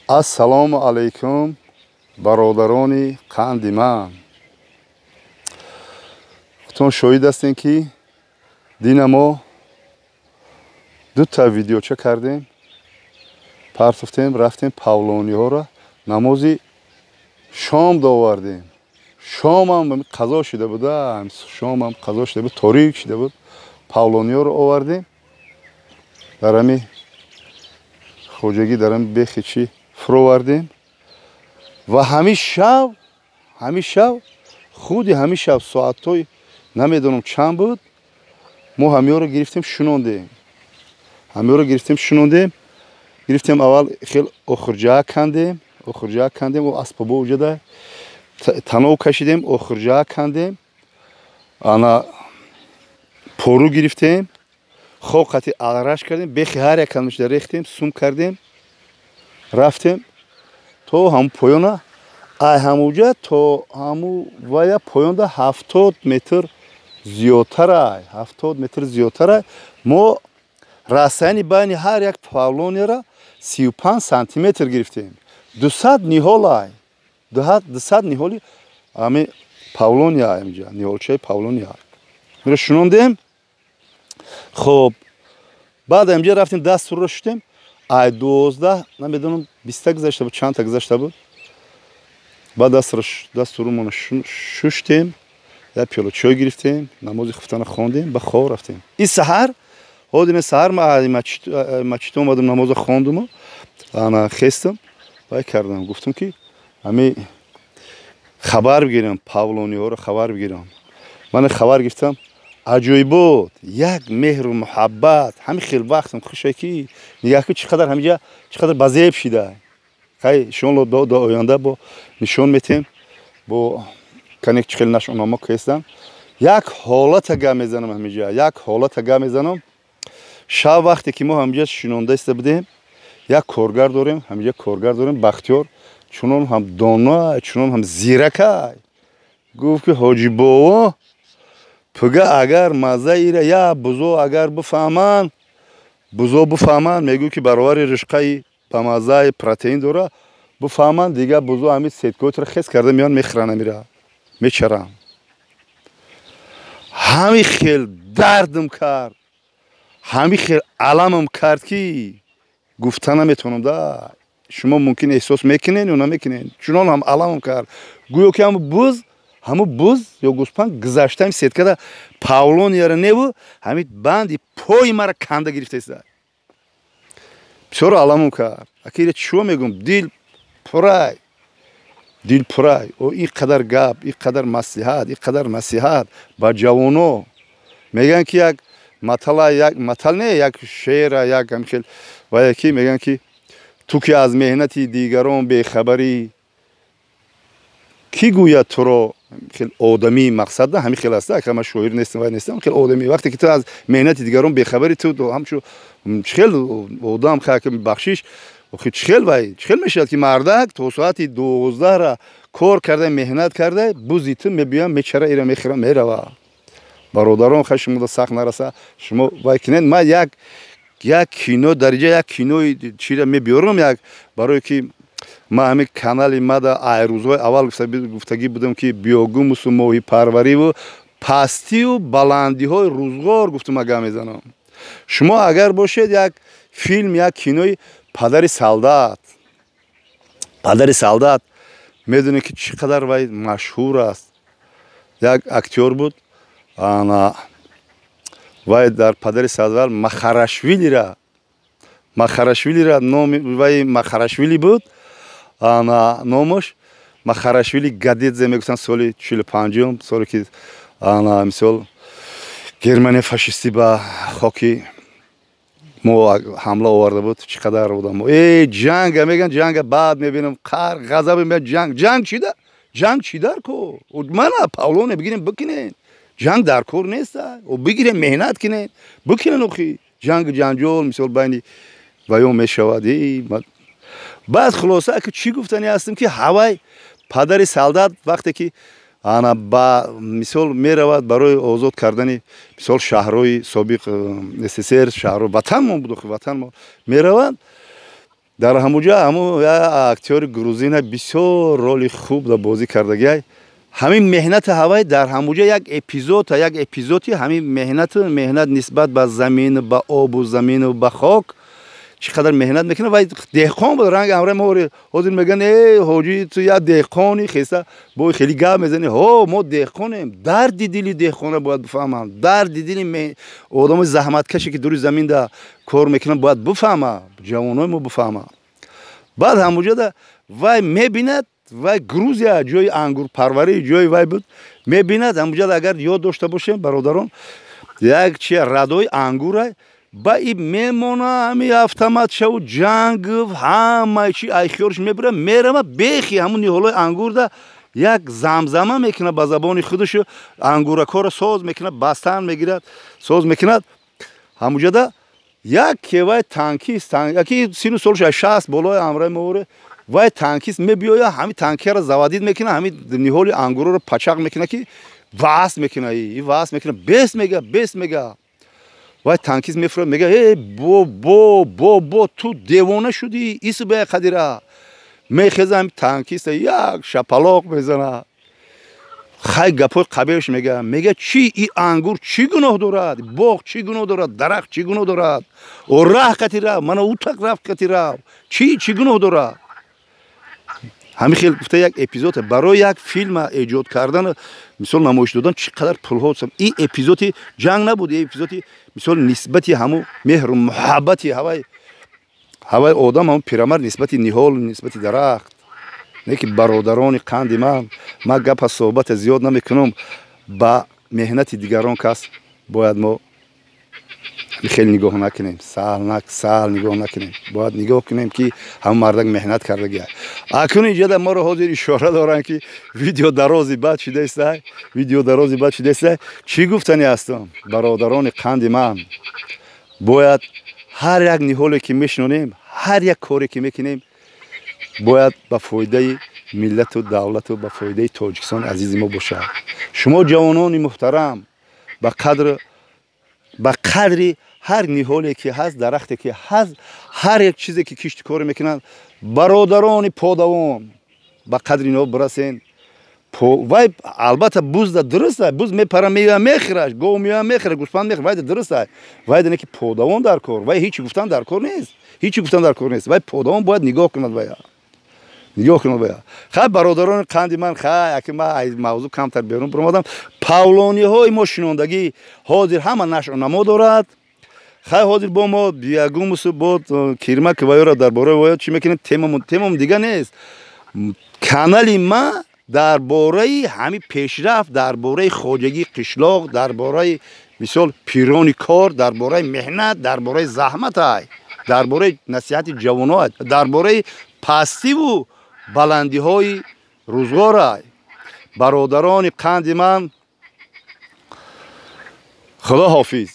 Ассалому алайкум, бародарони қанди ман. Худтон шоҳид ҳастем, ки дина мо дута видеоча кардем, партофтем, рафтем павлониҳоро намози шом довардем. Шомам қазо шида буда, шомам қазо шида буд, торик шида буд. Павлониҳоро овардем, дар ҳами хоҷагӣ, дар ҳами бехи чӣ фуровардем ва ҳамин шаб, ҳамин шаб, худи ҳамин шаб, соатҳои намедонам чанд буд, мо ҳамиҳоро гирифтем, шунондем. Ҳамиҳоро гирифтем, шунондем, гирифтем, аввал хел охирҷаа кандем, охирҷаа кандем, асбобо уҷада танов кашидем, охирҷаа кандем, ана пору гирифтем, хок қати алраш кардем, бехи ҳар як кандашда рехтем, сум кардем, рафтем то ҳамун поёна. Ай ҳамуҷа то ҳаму вая поёнда 70 метр зиёдтарай, 70 метр зиёдтарай. Мо расаяни байни ҳар як павлонияра 35 сантиметр гирифтем. 200 ниҳолай, 200 ниҳоли ами павлония, инҷа ниҳолчаи павлония мира шунондем. Хоб, баъд инҷа рафтем, дастурро шуштем. Ай 12, намедонам, 20-та гузашта буд, чандта гузашта буд. Баъд дастурумона шуштем, як пиёла чой гирифтем, намози хуфтана хондем, ба хоб рафтем. И саҳар ҳодине саҳар ма мачид омадам, намоза хондуму ана хестам, вай кардам, гуфтам, ки ҳами хабар бигирам, павлониҳоро хабар бигирам. Ман хабар гирифтам, аҷоибот, як меҳру муҳаббат, ҳами хел вақтам хуше, ки нигаҳ ки чӣ қадар ҳамиҷа, чӣ қадар базеб шида. Хай, иншоалло, до оянда бо нишон метем, бо канек чӣ хел нашономо кестам. Як ҳолата гап мезанам ҳамиҷа, як ҳолата гап мезанам. Шаб вақте ки мо ҳамиҷа шинонда иста будем, як коргар дорем ҳамиҷа, коргар дорем, Бахтиёр, чунон ҳам доно, чунон ҳам зиракай, гуфт, ки ҳоҷибово, пуга агар маззаира я бузо агар бифаҳманд, бузо бифаҳманд, мегӯ ки баровари ришқаи ба маззаи протеин дора, бифаҳманд, дигар бузо ҳамин сеткоитро хес карда меён, мехӯранд, амира мечаранд. Ҳамин хел дардм кард, ҳамин хел аламам кард, ки гуфта наметавонам да. Шумо мумкин эҳсос мекунед ё намекунед. Чунон ҳам аламам кард, гӯё ки ҳамн буз, ҳамун буз ё гӯспанд гузаштаи сеткада павлонияра неву, ҳамин банди пои мара канда гирифтаиста. Бисёр аламам кард. Ака, ира чиво мегӯм, дил пурай, дил пурай. О, ин қадар гап, ин қадар маслиҳат, ин қадар насиҳат ба ҷавоно. Мегӯянд, ки як матала, як матал не, як шеъра, як ҳамхел вая, ки мегӯянд, ки ту ки аз меҳнати дигарон бехабарӣ, кӣ гӯяд туро хел одамӣ? Мақсад на ҳамин хел аст, ака, ман шоир нестам, вай нестам. Хел одамӣ, вақте ки ту аз меҳнати дигарон бехабарӣ, ту ҳамчу чӣ хел одам? Бахшиш, чӣ хел вай, чӣ хел мешавад, ки мардак то соати 12-ра кор карда, меҳнат карда, бузи ту мебиёям, мечара, ира мехӯра, мерава? Бародарон, хай, шумо сахт нараса, шумо вай кинед. Ман як кино дариҷа, як кинои чира мебиёрам, як барое ки ман ҳамин канали мада ай рӯзҳои аввал гуфтагӣ будам, ки биогумусу моҳипарвариву пастию баландиҳои рӯзғор гуфтум, ага мезанам. Шумо агар бошед, як филм, як кинои «Падари солдат». «Падари солдат», медонед, ки чӣ қадар вай машҳур аст. Як актёр буд, ана вай дар «Падари солдат» Махарашвилира, Махарашвилира, номи вай Махарашвили буд, ана номаш Махарашвили Гадедзе мегуфтанд. Соли 45-ум, соле ки ана мисол Германия фашистӣ ба хоки мо ҳамла оварда буд, чӣ қадар одамо э ҷанга мегӯянд, ҷанга баъд мебинам, қар ғазаб меяд. Ҷанг, ҷанг чида, ҷанг чӣ дар кор? Мана павлоне бигирем, бикунем, ҷанг дар кор неста. Бигирем, меҳнат кунем, бикунен. Охи ҷангу ҷанҷол мисол байни ваён мешавад. Баъд хулоса, ки чӣ гуфтани ҳастем, ки ҳавай падари солдат вақте ки ана ба мисол меравад барои озод кардани мисол шаҳрҳои собиқ СССР, шаҳрҳо ватанмон буд, охи ватанмон, меравад. Дар ҳамуҷа ҳаму актёри грузина бисёр роли хуб да бозӣ кардагиай. Ҳамин меҳнати ҳавай дар ҳамуҷа як эпизод, як эпизоди ҳамин меҳнату меҳнат нисбат ба замин, ба обу замину ба хок чӣ қадар меҳнат мекунад. Вай деҳқон буд, ранги ҳамраи мо. Ҳозир мегӯянд: «Э, ҳоҷӣ, ту як деҳқони хеста бо хеле гап мезанӣ». Ҳо, мо деҳқонем. Дарди дили деҳқона бояд бифаҳмам, дарди дили одамои заҳматкаше, ки дури заминда кор мекунанд, бояд бифаҳма, ҷавонои мо бифаҳма. Баъд ҳамуҷада вай мебинад, вай Грузия ҷои ангурпарварӣ, ҷои вай буд, мебинад ҳамуҷада, агар ёд дошта бошем, бародарон, як чи радои ангура ба и мемона, ҳами автоматшаву ҷанг, ҳамаи чи айхиёрш мебира, мерава, бехи ҳамун ниҳолои ангурда як замзама мекунад ба забони худашо, ангуракҳоро соз мекунад, бастан мегирад, соз мекунад. Ҳамуҷада як кевай танкист, яки сину солш 60 болои ҳамраи море, вай танкист мебиёя, ҳами танкияро заводить мекунад, ҳами ниҳоли ангурро пачақ мекунад, ки васт мекунад, и васт мекунад, бес мега, бес мега. Вай танкист мефурад, мега: «Э, бо бо бо бо, ту девона шудӣ?» Ису бая қадира мехеза, ҳами танкиста як шапалоқ мезана. Хай, гапҳои қабеҳш мега, мега: «Чӣ, и ангур чӣ гуноҳ дорад? Боғ чӣ гуноҳ дорад? Дарахт чӣ гуноҳ дорад? О, раҳ қати рав, мана утақ рафт, қати рав, чӣ гуноҳ дорад?» Ҳамин хел гуфта як эпизод барои як филма эҷод кардан, мисол, намоиш додан, чӣ қадар пулҳо. Ин эпизоди ҷанг набуд, ин эпизоди, мисол, нисбати ҳамун меҳру муҳаббати ҳавай одам, ҳамун пирамард нисбати ниҳол, нисбати дарахт. Не ки, бародарони қанди ман, ман гапа суҳбата зиёд намекунам. Ба меҳнати дигарон кас бояд мо хеле нигоҳ накунем, саҳл нигоҳ накунем, бояд нигоҳ кунем, ки ҳамон мардак меҳнат кардагия. Акун иҷода моро ҳозир ишора доранд, ки видео дарози бад шудаистай, видео дарози бад шудаистай. Чӣ гуфтани ҳастам, бародарони қанди ман? Бояд ҳар як ниҳоле ки мешинонем, ҳар як коре ки мекунем, бояд ба фоидаи миллату давлату ба фоидаи Тоҷикистони азизи мо бошад. Шумо, ҷавонони муҳтарам, ба қадри ҳар ниҳоле ки ҳаст, дарахте ки ҳаст, ҳар як чизе ки кишту коре мекунанд, бародарони подавон, ба қадри инҳо бирасен. Вай албатта бузда дуруста, буз мепара, меоя, мехӯраш, гов меоя, мехӯра, гӯспанд мехӯра, вайда дуруста. Вайда не ки подавон дар кор, вай ҳечи гуфтан дар кор нест, ҳечи гуфтан дар кор нест. Вай подавон бояд нигоҳ кунад, вая нигоҳ кунад вая. Хай, бародарони қанди ман, хай, аки ман аз мавзӯъ камтар берун баромадам. Павлониҳои мо шинондагӣ ҳозир ҳама нашъунамо дорад. Хай, ҳозир бо мо ягумусу бо кирмак ваёра дар бораи ваё чӣ мекунем? Темамон дига нест. Канали ма дар бораи ҳамин пешрафт, дар бораи хоҷагии қишлоқ, дар бораи, мисол, пирони кор, дар бораи меҳнат, дар бораи заҳмат ай, дар бораи насиҳати ҷавоно, дар бораи пастиву баландиҳои рӯзғор ай. Бародарони қанди ман, худо ҳофиз.